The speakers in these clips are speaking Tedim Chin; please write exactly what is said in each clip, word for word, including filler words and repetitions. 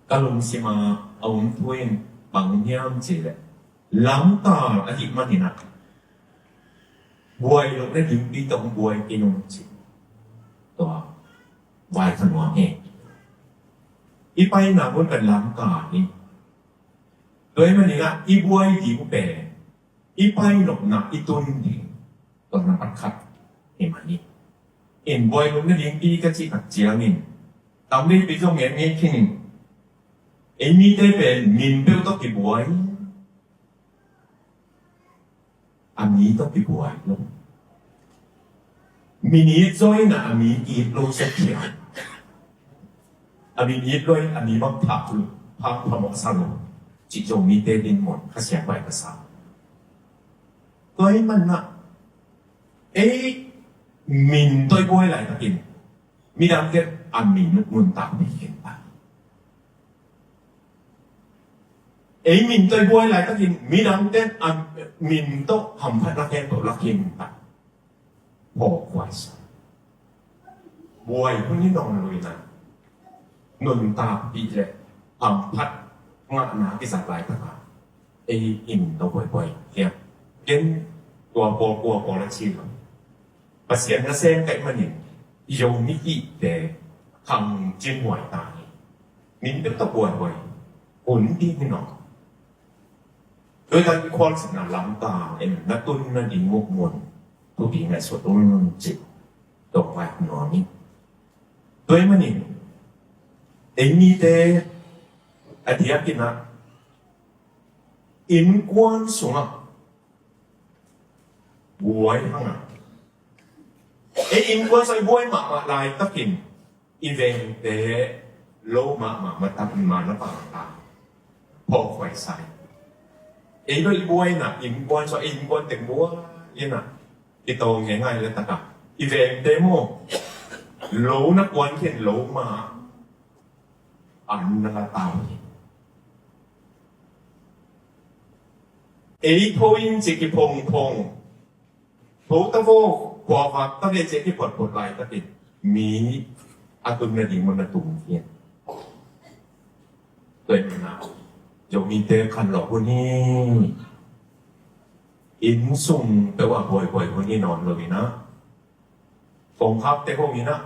Ka lungsim a a om thu in bang hiam cih leh, lamkal ahih manin ah buai loh nading pi tawh buai kei ung ci. Tua vai kha nuam hi. I paina mun pen lamkal hi. Tua ahih manin ah i buai ding pen i pai nopna i tun ding, tua na pakhat hi mah hi. In buai loh nading pi ka cih tak ciangin, tam veipi zong ngen ngei khin in, ei mite pen min peuh tawh kibuai, a mi tawh kibuai lo. Min it zaw in a mi it lo sa thiam. A min it lo in a mi bang phak lo, phak phamawh sa lo. Cih Zomite dinmun, Kha Siangpai ka sa. Tua ahih manin ah ei min tawh i buai laitakin midangte a min nuntakpih khin ta. Ei min tawh i buai laitakin midangte a min tawh hamphatna khempeuh la khin ta. Phawk huai sa. Buai hun hi nawn lo in ah, nuntakpih le hamphat ngahna kizat laitak ah ei i min tawh buaibuai hiam? Ken tua pawl, kua pawl a ci lo. Pasian nasem ka hih manin Zomi ihte khang cinghuai ta hi. Min peuh tawh buaibuai hun ding hi nawn. Tua ahih manin khualzinna lamkal in na tun nading mun thupi ngaihsut un cih dong vai nuam hi. Tua ahih manin ei mite a diakin ah innkuan sungah buai hang a, ei innkuan sungah i buai mahmah laitakin i vengte lo mahmah, matap mana pang ta. Phawk huai sa hi. Ei lo i buaina innkuan sungah, ei innkuan teng buai in ah i tawng ngai ngai laitak ah i vengte maw, lo na kuan khin lo mah an na la tau hi. Ei tho in ci kiphongphong, tho ta vo, khuavak ta ve ci kiphotphot laitakin mi a tun nading mun na tung hi. Tua ahih manin ah Zomite khanlawh hun hi. Inn sung peuh ah buaibuai hun hi nawn lo in ah, kongkhakte hong in ah,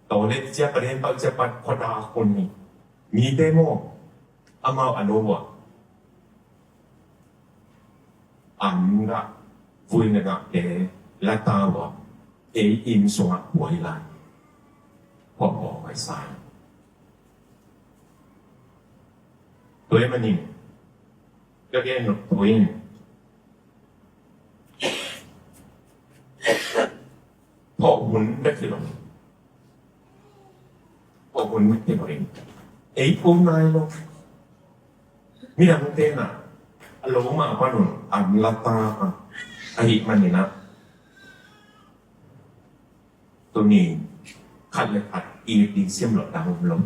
tawlet ciapat, henpau ciapat, khuadak hun hi. Mite maw, amau a no uh ah an gah, vui na gahte la ta uh ah, ei inn sungah buai lai. Khuakhua huai sa hi. Tua ahih manin ka gen nop thu in, phawk hun bek hi lo. Phawk hun bek hi lo in, ei tho nai lo. Midangte in ah a lo mah panun an la ta a, ahih manin ah tuni khat le khat it ding simlawh dang om lo.